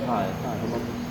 ຖ່າຍ ຖ່າຍເຂົ້າມາ.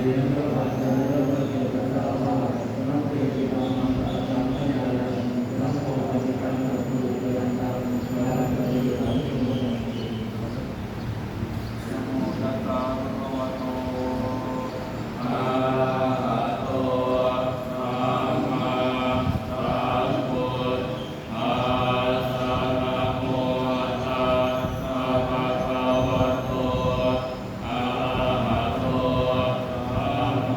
นะโมตัสสะภะคะวะโต อะระหะโต สัมมาสัมพุทธัสสะ นะโมตัสสะภะคะวะโต อะระหะโต สัม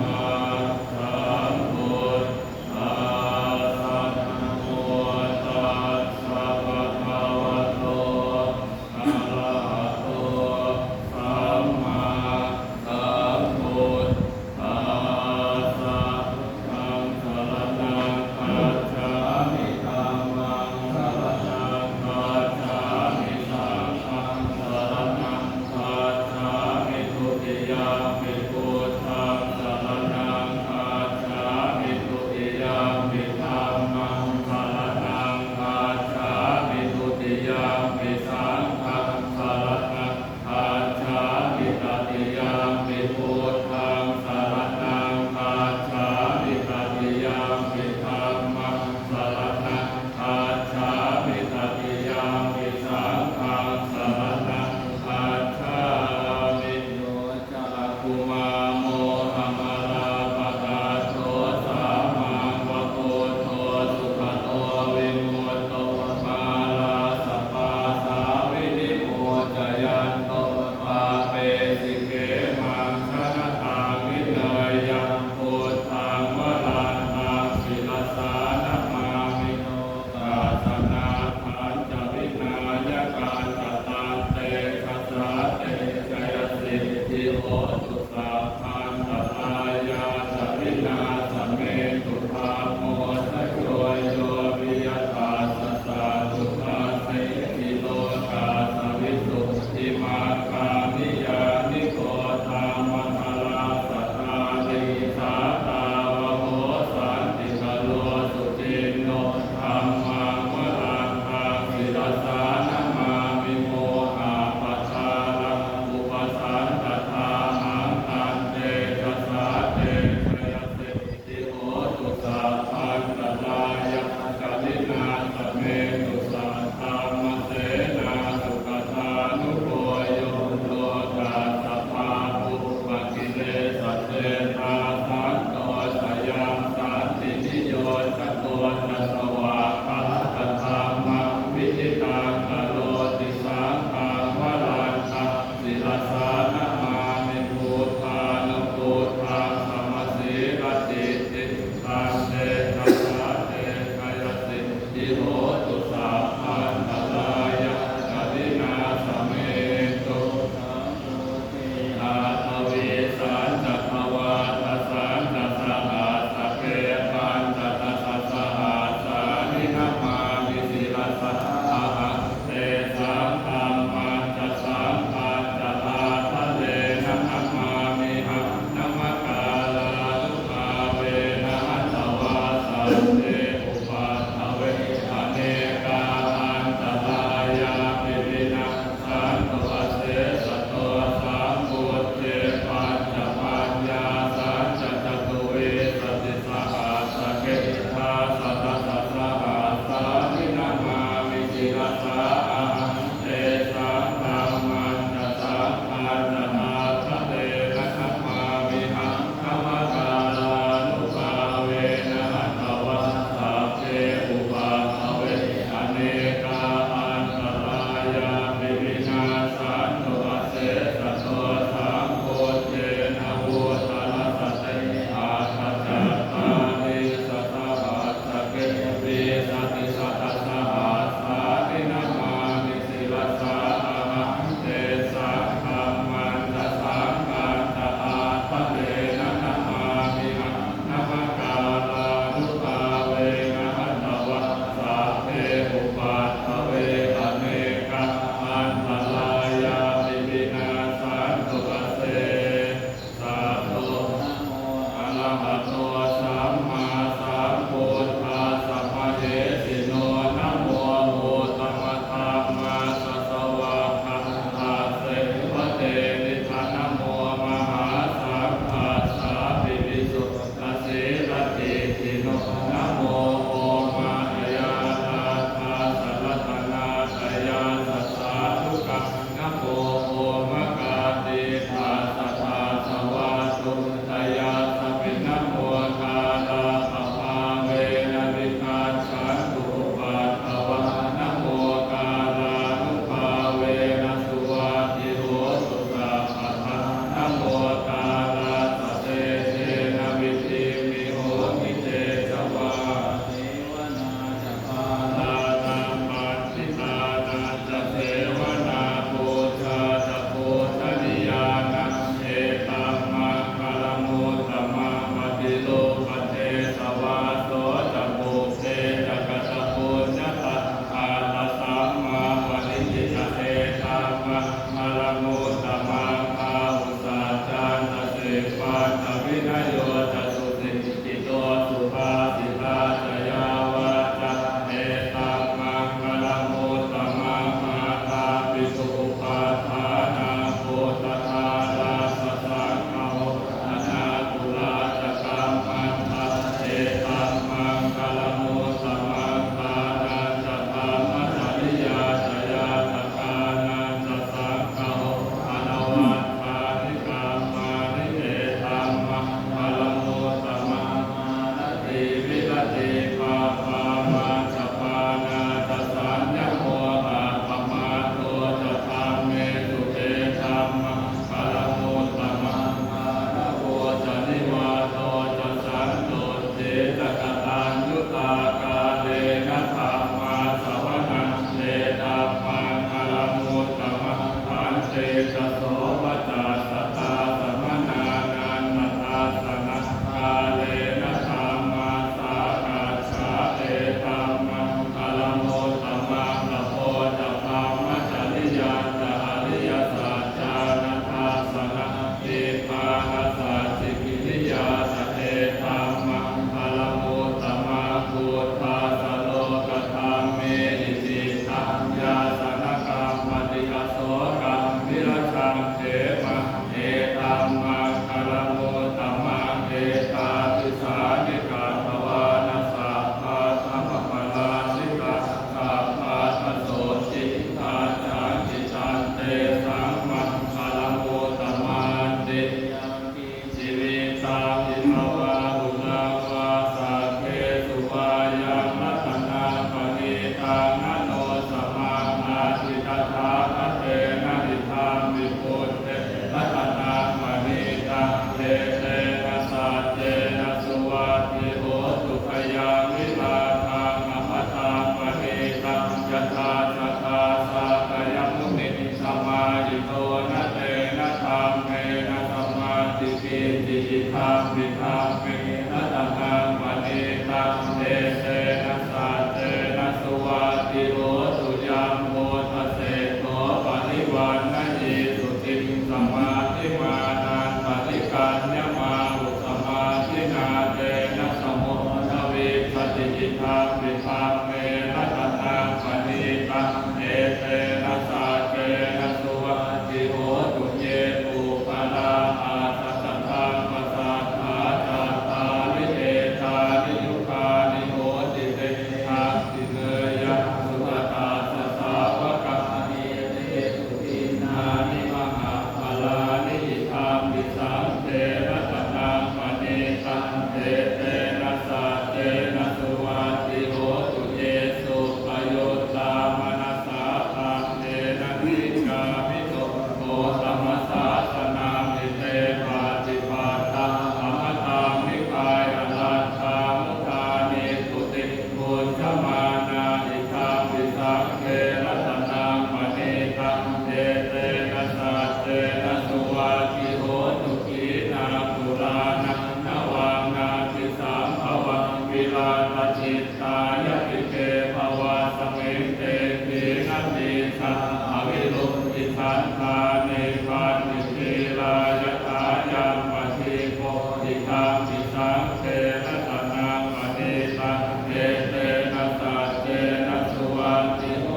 สาหิ ทวาหุรังวาสักเขสุวายัง รัตนังปณีตัง นโนสมังอัตถิตถาคเตนะ อิทัมปิพุทเธ รัตนังปณีตัง เอเตนะสัจเจนะ สุวัตถิโหตุ ขยังวิราคะ อมตังปณีตัง ยถาสัทธา สักยมุนิ สมาหิโต นะเตนะธัมเมนะ สมาธิกิจจิ อิทัมปิธัมเม รัตนังปณีตัง เอเตนะสัจเจนะ สุวัตถิโหตุ ยังพุทธเศรษฐโต ปริวัณณยีสุติง สมาธิมานันตริกัญญมาหุ สมาธินาเตนะ สโมทวิสสติ อิทัมปิธัมเม รัตนังปณีตัง เอเตนะสัจเจนะ สุวัตถิโหตุ เยปุคคลา อัฏฐสัทธัง ปสัทธา จัตตาริ เอตานิ ยุคานิ โหติ เต ทักขิเณยะ สุกตัสสะ สาวกา เอเตสุ ทินนานิ มหา ปะลานิ อิทัมปิสังเฆ รัตนังปะณีตัง เอเตนะสัจเจนะ สุวัตถิโหตุ เย สุปปะยุตตา มะนะสา ธัมเมนะ นิกามิโน โค ธรรมสาสะนัง อิเม ปะติปัตตา อมตัง นิกายะ ลัตถา มุทา นิพพุติ ภุญชมานา อิทัมปิสังเฆ รัตนังปะณีตัง เอเตนะสัจเจนะ สุวัตถิโหตุ ขีณังปุราณัง นวังนัตถิสัมภวัง วิรัตจิตตายะ อิเม ภวัสมิง เต ขีณะสีสา อวิรุตติฉันทา นิบบันติ ధీరా ยะถາ ยัมปะทีโป อิทัมปิสังเฆ รัตนังปะณีตัง เอเตนะสัจเจนะ สุวัตถิโห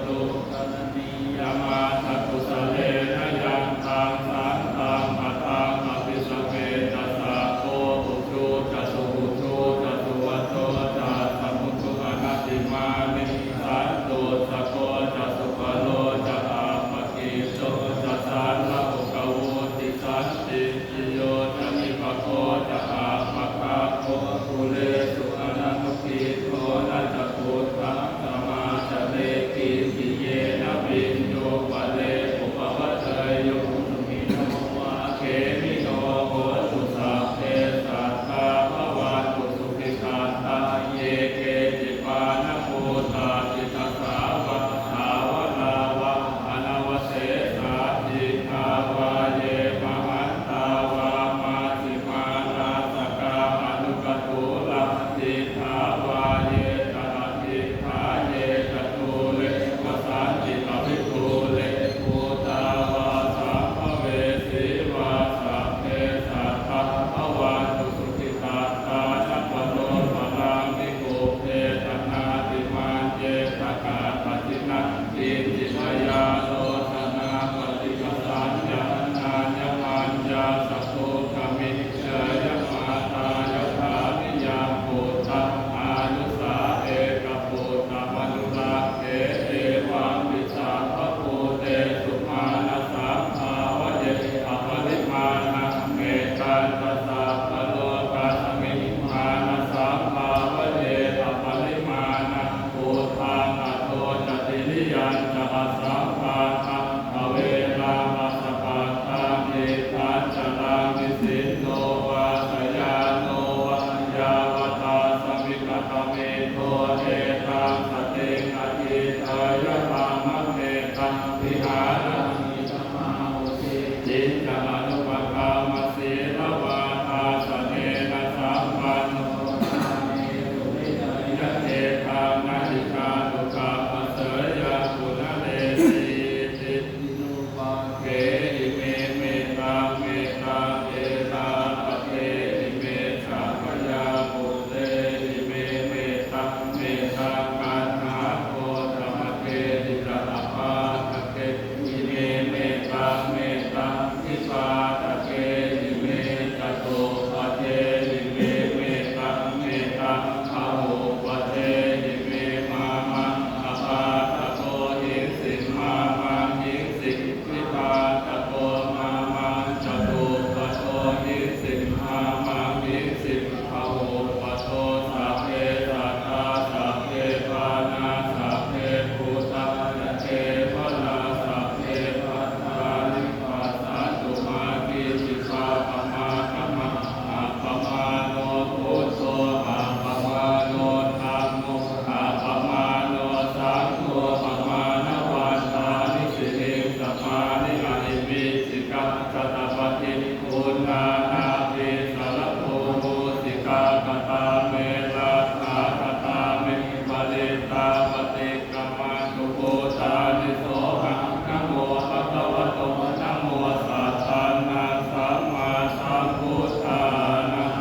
ตุ กรณียมาสะ กุสะเลนะ ยังตัง สันตัง ปะทัง อภิสะเมตตะ สัพโพ อุจู จะ สุอุจู จะ สุวะโช จะ สะมุจุ อะนะติมานิ สันตุสสะโก จะ สุภะโล จะ อัปปะกิจโจ จะ สัลละหุกะวุตติสันติ ติโย จะ นิปะโก จะ อัปปะคา ກະຕາເມ ລັດຖາກະຕາເມ ປະລິດຕາປະຕິກກະມັນຕຸ ພຸດທານິໂສອະຫັງ ນະໂມພະຄະວະໂຕ ນະໂມສັດທັງ ນະ ສຳມາສຳພຸດທານັງ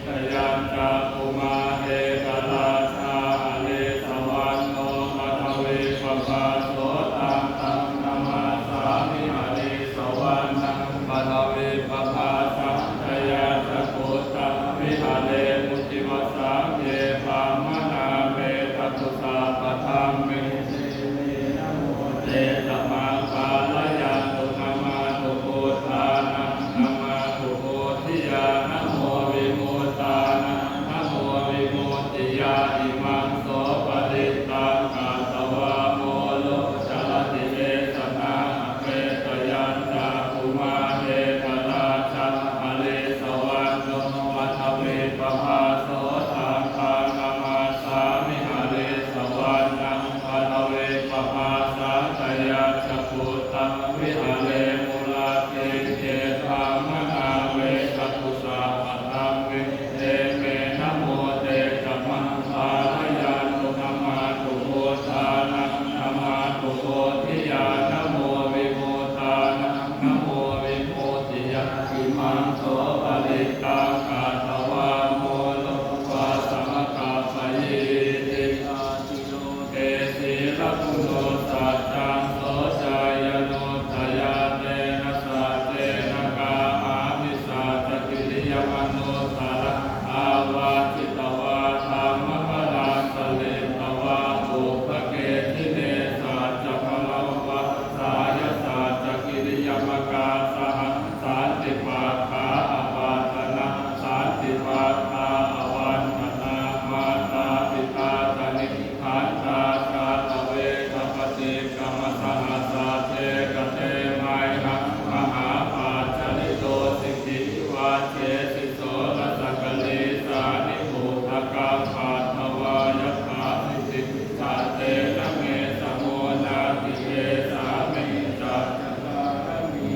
ທະຍັນຈັກຂຸມາ ເອກະລາຊາ ຫະລິສະວັນໂນ ປະທະວິປະພາໂສ ຕັງ ຕັງ ນະມະສາມິ ຫະລິສະວັນນັງ ປະທະວິປະພາສັງ ທະຍັນຈັກຂຸດທັງ ວິຫະເຣ ມຸນິວະສັງ ເຢ ບາມະນາ ເມ ຈັກຂຸ ສັບພະທຳເມ ເຕ ເມ ນະໂມ ເຕ ສະ ມັງ ປາລະຍັນຕຸ ນະມະຕຸ ພຸດທານັງ ນະມະຕຸ ໂພທິຍາ ນະໂມ ວິມຸດຕານັງ ນະໂມ ວິມຸດຕິຍາ ອິມັງ ໂສ ປະລິດຕັງ ກະຕະວາ ໂມໂລ ຈະລະຕິ ເອ ສະ ນາ ເປຕະຍັນຈັກຂຸມາ ເອກະລາຊາ ຫະລິສະວັນໂນ ປະທະວິປະພາໂສ ຕັງ ຕັງ ນະມະສາມິ ຫະລິສະວັນນັງ ປະທະວິປະພາສັງ ທະຍັນຈັກຂຸດທັງ ວິຫະເຣ ມຸລະ ເກ ເກ ບາມະນາ ເວ ຈັກຂຸ ສັບພະທຳເມ ເຕ ເມ ນະໂມ ເຕ ສະ ມັງ ປາລະຍັນຕຸ ນະມະຕຸ ພຸດທານັງ ນະມະຕຸ ໂພທິຍາ ນະໂມ ວິມຸດຕານັງ ນະໂມ ວິມຸດຕິຍາ ອິມັງ ໂສ ປະລິດຕັງ ກະຕະວາ ໂມໂລ ວະສະ ມະ ກັບປະ ຍ າ ເກ ສີລະກຸໂນ ສັດຈັງ ໂສ ຈາຍານຸດຕະຍາ ເຕນະ ສັດເຈນະ ກາມາມິ ສັດຈະກິລິຍະມະນຸດສະລັງ ອາວັດຈິຕະວາ ທຳມະບາລັງ ສະລິດຕະວາ ປຸບພະເກທິເນ ສັດຈະພະລະວະ ສາຍະ ສັດຈະກິລິຍະມະກາສະຫັງ ສັນຕິປັກຂາ ອະປັດຕະນັງ ສັນຕິປັກຂາ ອະວັນຕະນາ ມາຕາປິຕາຈະນິ ຂັນທາ ຈັດຕະເວທະ ປະຕິກກະມະ ສະຫັດສະເຈ ກະເຕ ໄມຫັງ ມະຫາປັດຈະລິໂຕ ສິກຂິ ວັດເຈ ສິ ໂສລະສະກະລີ ສານິພຸດທະກັງ ປັດຖະວາ ຍະຖາສິດຖິ ສັດເຈນະ ເມ ສະໂມ ນັດຕິ ເອສາມິ ສັດຈະບາລະມີ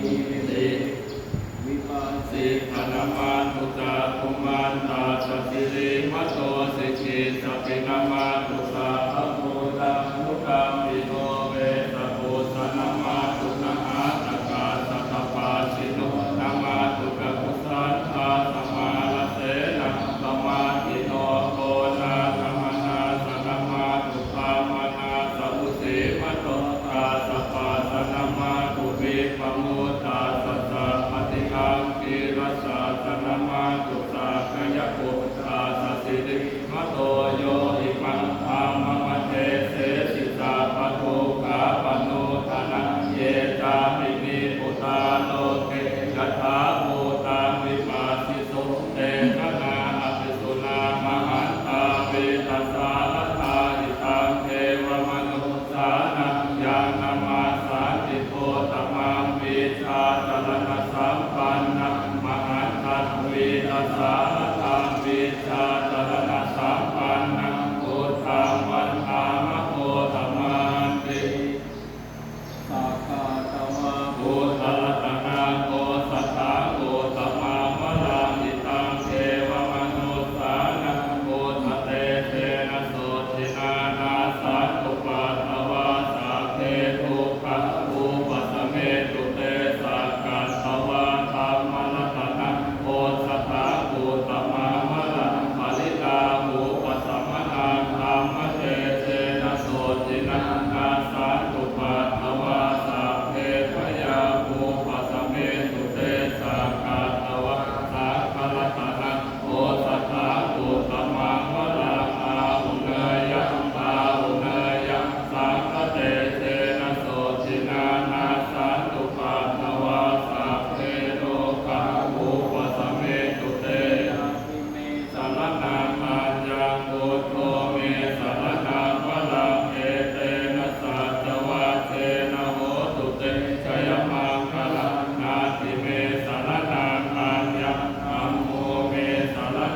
ວິປັດສິດຖະ ນະມະຕຸ ຈັກຂຸມານຕັດສະ ສິລິມະໂຕ ສິກຂິສະປິ ນະມະຕຸ ສັບພະພູຕານຸກຳປິໂນ ເວສະປຸດສະ ນະມະຕຸ ນະຫັດຖະກັດສະ ຕະປັດສິໂນ ນະມະຕຸ ຈະກຸສັນທັດສະ ມາລະເສນະ ກະມະຕິໂນ ໂກນາຄະມະນາສະ ນະມະຕຸ ພາມະນາສະ ອຸສິມະໂຕ ກັດສະປະສະ ນະມະຕຸ ວິປະມຸດທັດສະ ສະປະຕິອັງກິລະສັດສະ ນະມະຕຸ ສັກກະຍະປຸດທັດສະ ສິລິມະໂຕ ໂຍ ອິມັງ ທຳມະມະເດເສ ສິສັບປະທຸກຂາປະນຸດທະນາ ເຢ ຈາປິນີ ປຸດທາ ໂລເກ ຍະຖາພູຕັງ ວິປັດສິ ສຸ ເຕຊະນາ ອະພິສຸນາ ມະຫັນຕາ ວີຕະສາລະທາ ຫິຕັງ ເທວະມະນຸດສານັງ ຍັງ ນະມະສາມິ ໂຄຕະມັງ ວິຊາຈະລະນະສຳປັນນັງ ມະຫັນຕັງ ວີຕະສາລະທາ ວິຊາຈະລະນະສຳປັນນັງ ພຸດທັງ ວັນທາມະ ໂຄຕະມັນຕິ ສາກກາຕະວາ ພຸດທະລັດຕະນັງ ໂອສະຖັງ ອຸດຕະມັງ ວະລັງ ຫິຕັງ ເທວະມະນຸດສານັງ ພຸດທະເຕເຈນະ ໂສທິນາ ນັດສັນຕຸ ປັດຖະວາ ສັບເພ ທຸກຂາ ອຸປະສະມິນຕຸ ເຕ ສາກກາຕະວາ ທຳມະລັດຕະນັງ ໂອສະຖັງ ອຸດຕະມັງ ວະລັງ ປະລິດຕາ ອຸປະສະມະນັງ ທຳມະເຕເຈນະ ໂສທິນາ ນັດສັນຕຸ ປັດຖະວາ ສັບເພ ພະຍາ ອຸປະສະມິນຕຸ ເຕ ສາກກາຕະວາ ສັງຄະລັດຕະນັງ ໂອສະຖາ ອຸດຕະມັງ ວະລັງ ອາຫຸເນຍຍັງ ປາຫຸເນຍຍັງ ສັງຄະເຕເຈນະ ໂສທິນາ ນັດສັນຕຸ ປັດຖະວາ ສັບເພ ໂລກາ ອຸປະສະມິນຕຸ ເຕ ຍາ ສະລະນັງ ອັນຍັງ ພຸດໂທ ເມ ສະລະນັງ ວະລັງ ເອເຕນະ ສັດຈະວັດເທນະ ໂຫຕຸ ເຕ ຈະຍະມັງຄະລັງ ນັດຖິ ເມ ສະລະນັງ ອັນຍັງ ທຳໂມ ເມ ສະລະ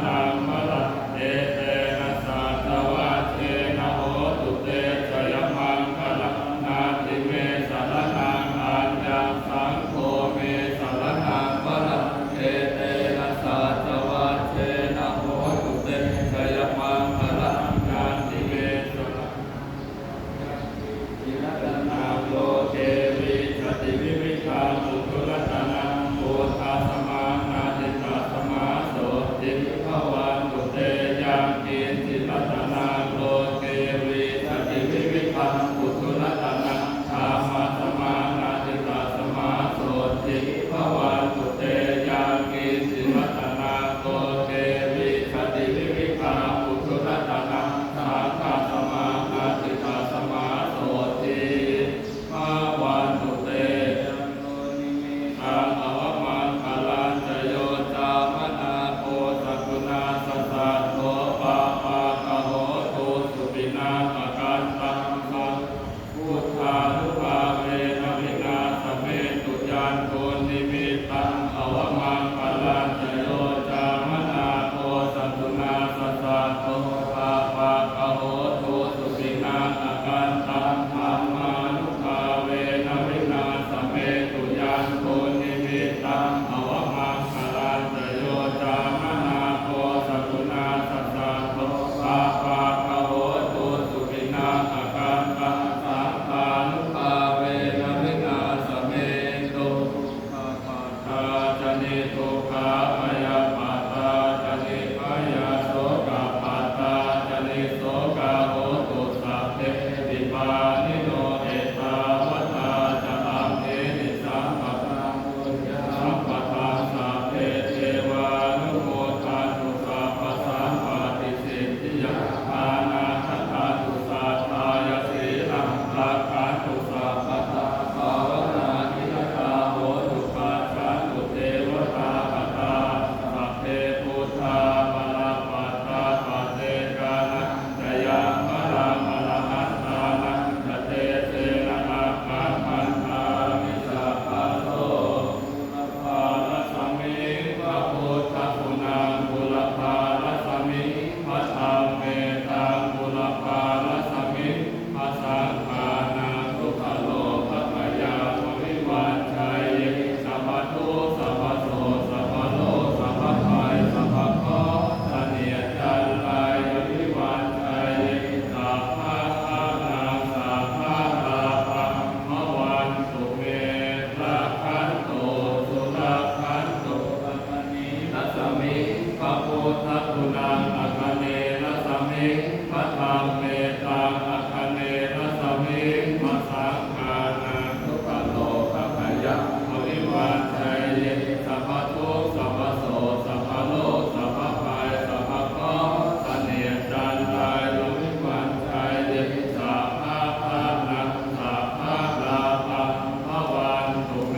ພະທຳເມຕັງ ອັກຂະເນ ຣັດສະມິງ ພະສັງຄານັງ ທຸກຂະໂລກະພະຍັງ ປະລິວັນໄຊເຍ ສັບພະທຸກ ສັບພະໂສກ ສັບພະໂລກ ສັບພະໄພ ສັບພະເຄາະ ສະເໜ່ຍຈັນໄລ ປະລິວັນໄຊເຍ ສັບພະທານັງ ສັບພະລາພັງ ພະວັນຕຸເມ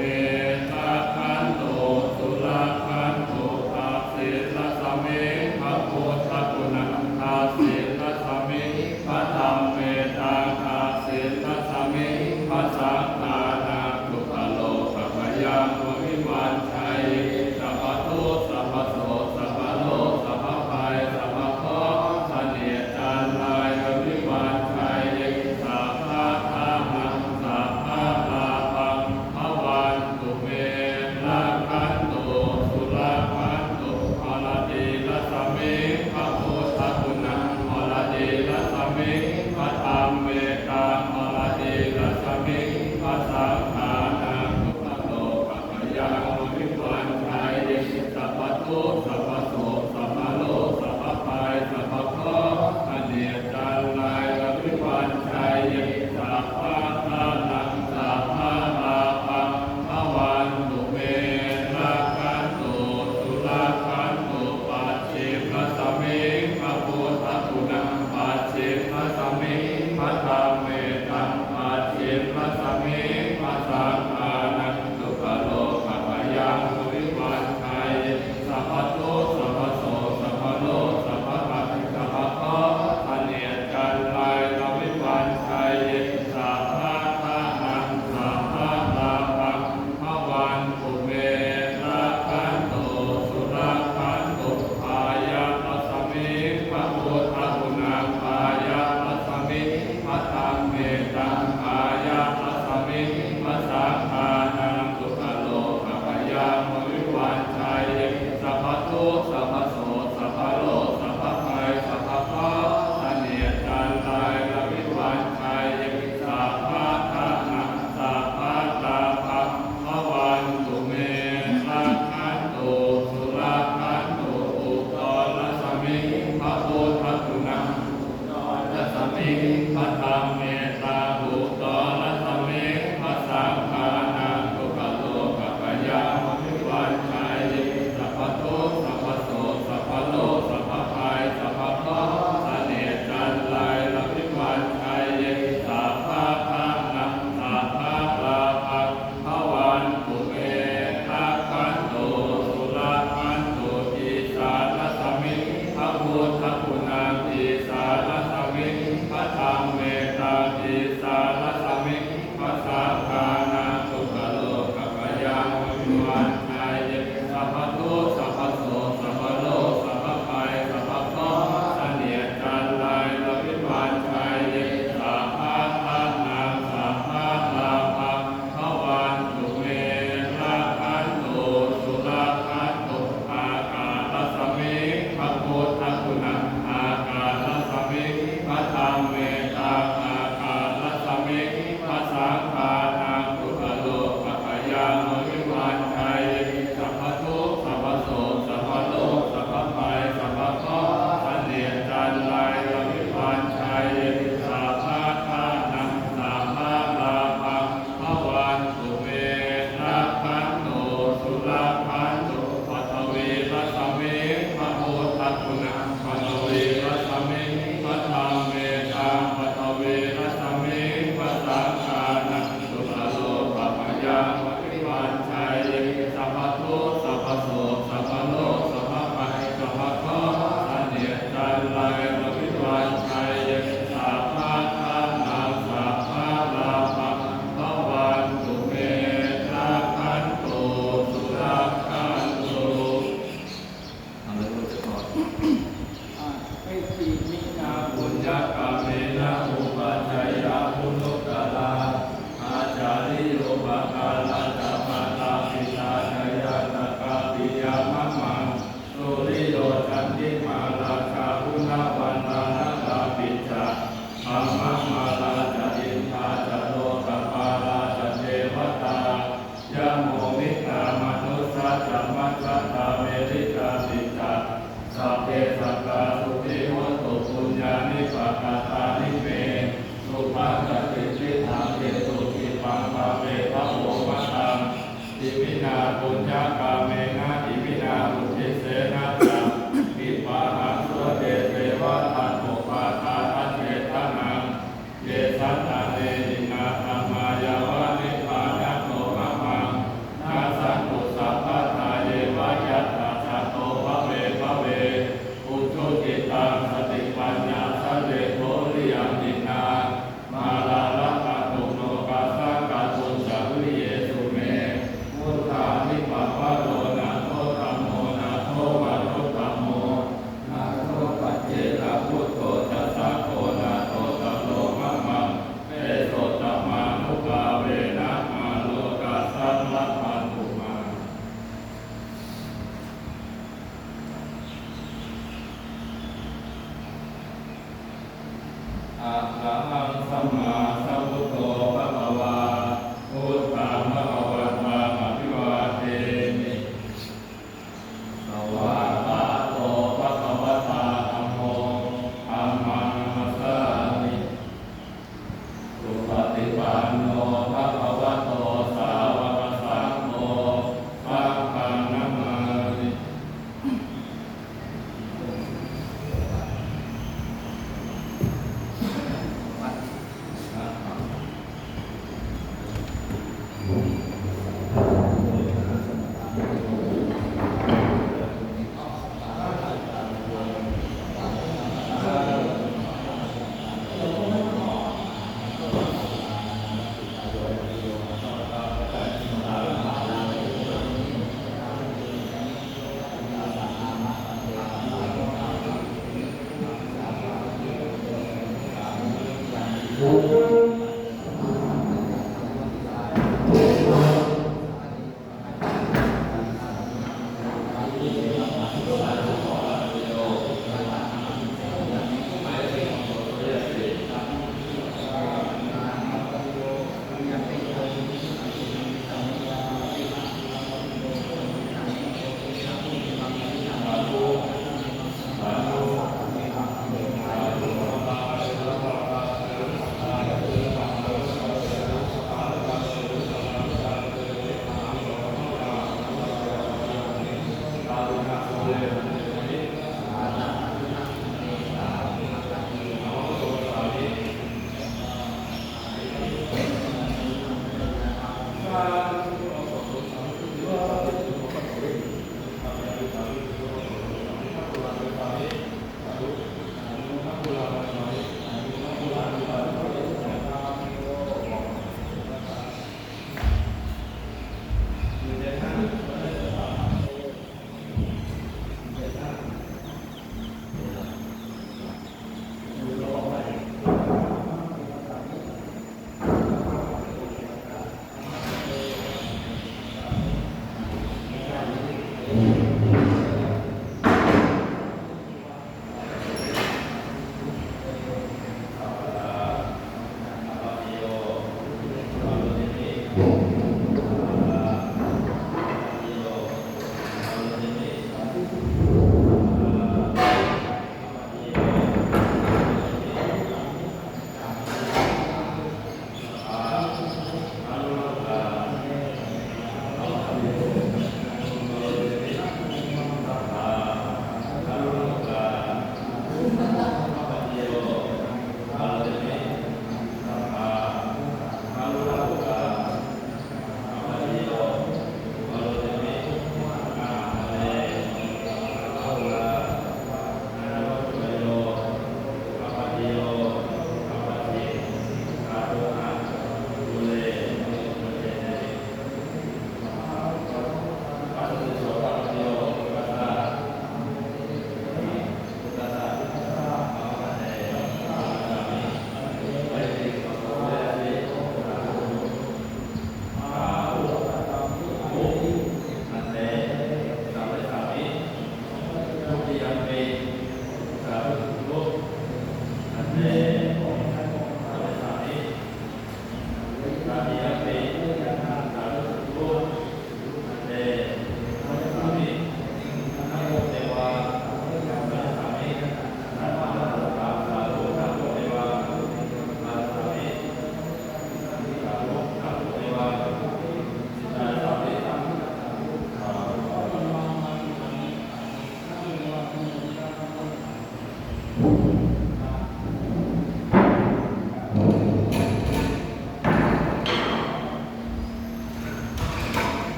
ລັກຂັນຕຸ ສຸລັກຂັນຕຸ ທັກສິນຣັດສະມິງ ພະພຸດທະຄຸນັງ ທັກສິນຣັດສະມິງ ພະທຳເມຕັງ ທັກສິນຣັດສະມິງ ພະສັງຄານັງ ທຸກຂະໂລກະພະຍັງ ປະລິວັນໄຊເຍ ສັບພະທຸກ ສັບພະໂສກ ສັບພະໂລກ ສັບພະໄພ ສັບພະເຄາະ ສະເໜ່ຍຈັນໄລ ປະລິວັນໄຊເຍ ສັບພະທານັງ ສັບພະລາພັງ ພະວັນຕຸເມ ລັກຂັນຕຸ ສຸລັກຂັນຕຸ ພະລະຕີຣັດສະມິງ ພະພຸດທະຄຸນັງ ພະລະຕີຣັດສະມິງ ພະທຳເມຕັງ ພະລະຕີຣັດສະມິງ ພະສັງຄານັງ ທຸກຂະໂລກະພະຍັງ ປະລິວັນໄຊເຍ ສັບພະທຸກ ສັບພະໂສກ ສັບພະໂລກ ສັບພະໄພ ສັບພະເຄາະ ສະເໜ່ຍຈັນໄລ ປະລິວັນໄຊເຍ ສັບພະທານັງ ສັບພະລາພັງ ພະວັນຕຸເມ ລັກຂັນຕຸ ສຸລັກຂັນຕຸ ປັດ ສິມຣັດສະມິງ ພະພຸດທະຄຸນັງ ປັດສິມຣັດສະມິງ ພະທຳເມຕັງ ປັດສິມຣັດສະມິງ ພະສັງຄານັງ ທຸກຂະໂລກະພະຍັງ ປະລິວັນໄຊເຍ ສັບພະທຸກ ສັບພະໂສກ ສັບພະໂລກ ສັບພະໄພ ສັບພະເຄາະ ສະເໜ່ຍຈັນໄລ ປະລິວັນໄຊເຍ ສັບພະທານັງ ສັບພະລາພັງ ພະວັນຕຸເມ ລັກຂັນຕຸ ສຸລັກຂັນຕຸ ພະຍັງຣັດສະມິງ ພະພຸດທະຄຸນັງ ພະຍັງຣັດສະມິງ ພະທຳເມຕັງ ພະຍັງຣັດສະມິງ ພະສັງຄານັງ ທຸກຂະໂລກະພະຍັງ ປະລິວັນໄຊເຍ ສັບພະທຸກ ສັບພະໂສກ ສັບພະໂລກ ສັບພະໄພ ສັບພະເຄາະ ສະເໜ່ຍຈັນໄລ ປະລິວັນໄຊເຍ ສັບພະທານັງ ສັບພະລາພັງ ພະວັນຕຸເມ ລັກຂັນຕຸ ສຸລັກຂັນຕຸ ອຸດຕອນຣັດສະມິງ ພະພຸດທະຄຸນັງ ອຸດຕອນຣັດສະມິງ ພະທຳເມຕັງ ອຸດຕອນຣັດສະມິງ ພະສັງຄານັງ ທຸກຂະໂລກະພະຍັງ ປະລິວັນໄຊເຍ ສັບພະທຸກ ສັບພະໂສກ ສັບພະໂລກ ສັບພະໄພ ສັບພະເຄາະ ສະເໜ່ຍຈັນໄລ ປະລິວັນໄຊເຍ ສັບພະທານັງ ສັບພະລາພັງ ພະວັນຕຸເມ ລັກຂັນຕຸ ສຸລັກຂັນຕຸ ອີສານລັດສະມິງ ພະພຸດທະຄຸນັງ ອີສານລັດສະມິງ ພະທຳເມຕັງ ອີສານລັດສະມິງ ພະສັງຄານັງ ທຸກຂະໂລກະພະຍັງ ປະລິວັນໄຊເຍ ສັບພະທຸກ ສັບພະໂສກ ສັບພະໂລກ ສັບພະໄພ ສັບພະເຄາະ ສະເໜ່ຍຈັນໄລ ປະລິວັນໄຊເຍ ສັບພະທານັງ ສັບພະລາພັງ ພະວັນຕຸເມ ລັກຂັນຕຸ ສຸລັກຂັນຕຸ ອາກາດລັດສະມິງ ພະພຸດທະຄຸນັງ ອາກາດລັດສະມິງ ພະທຳເມຕັງ ອາກາດລັດສະມິງ ພະສັງຄານັງ ທຸກຂະໂລກະພະຍັງ ປະລິວັນໄຊເຍ ສັບພະທຸກ ສັບພະໂສກ ສັບພະໂລກ ສັບພະໄພ ສັບພະເຄາະ ສະເໜ່ຍຈັນໄລ ປະລິວັນໄຊເຍ ສັບພະທານັງ ສັບພະລາພັງ ພະວັນຕຸເມ ລັກຂັນຕຸ ສຸລັກຂັນຕຸ ປະຖະວີລັດສະມິງ ພະພຸດທະຄຸນັງ ປະຖະວີລັດສະມິງ ພະທຳເມຕັງ ປະຖະວີລັດສະມິງ ພະສັງຄານັງ ທຸກຂະໂລກະພະຍັງ ປະລິວັນໄຊເຍ ສັບພະທຸກ ສັບພະໂສກ ສັບພະໂລກ ສັບພະໄພ ສັບພະເຄາະ ສະເໜ່ຍຈັນໄລ ປະລິວັນໄຊເຍ ສັບພະທານັງ ສັບພະລາພັງ ພະວັນຕຸເມ ລັກຂັນຕຸ ສຸລັກຂັນຕຸ ເອົາເລີຍ ເຈົ້າຂອງ ອະຕິມະນາ ປຸນຍະກຳເມນະ ອຸປັດຈະຍະຄຸນຸດຕະລາ ອາຈາລິໂຍ ປະກາລະຈະ ມາຕາປິຕາຈະ ຍາຕະກະປິຍາມະມັງ ສຸລິໂຍ ຈັນຕິມາ ລາຈາ ຄຸນະວັນຕາ ນາກາປິດຈະ ບະມະມາລາຈະ ອິນທາຈະ ໂລກະປາລາຈະ ເທວະຕາ ຍະໂມ ມິກຂາມະນຸດສາຈະ ມັດສະຕາ ເວລິຕາປິດຈະ ສັບເພ ສັດຕາ ສຸຂີໂຫຕຸ ປຸນຍາ Sattacchikkhitaṃ ketuṃ khippaṃ pāpetha vomataṃ. Iminā puññakammena iminā uddisena ca khippāhaṃ soke ceva taṇhupādānachedanaṃ. Ye santāne hīnā dhammā yāva nibbānato mamaṃ nassantu sabbadā yeva yattha jāto bhave bhave. Ujucittaṃ satipaññā sallekho viriyamhinā mārā labhantu nokāsaṃ kātuñca viriyesu me. Buddhādhipavaro nātho dhammo nātho varuttamo. Nātho paccekabuddho ca saṅgho nāthottaro mamaṃ tesottamānubhāvena mārokāsaṃ labhantu mā. Arahaṃ sammāsambuddho bha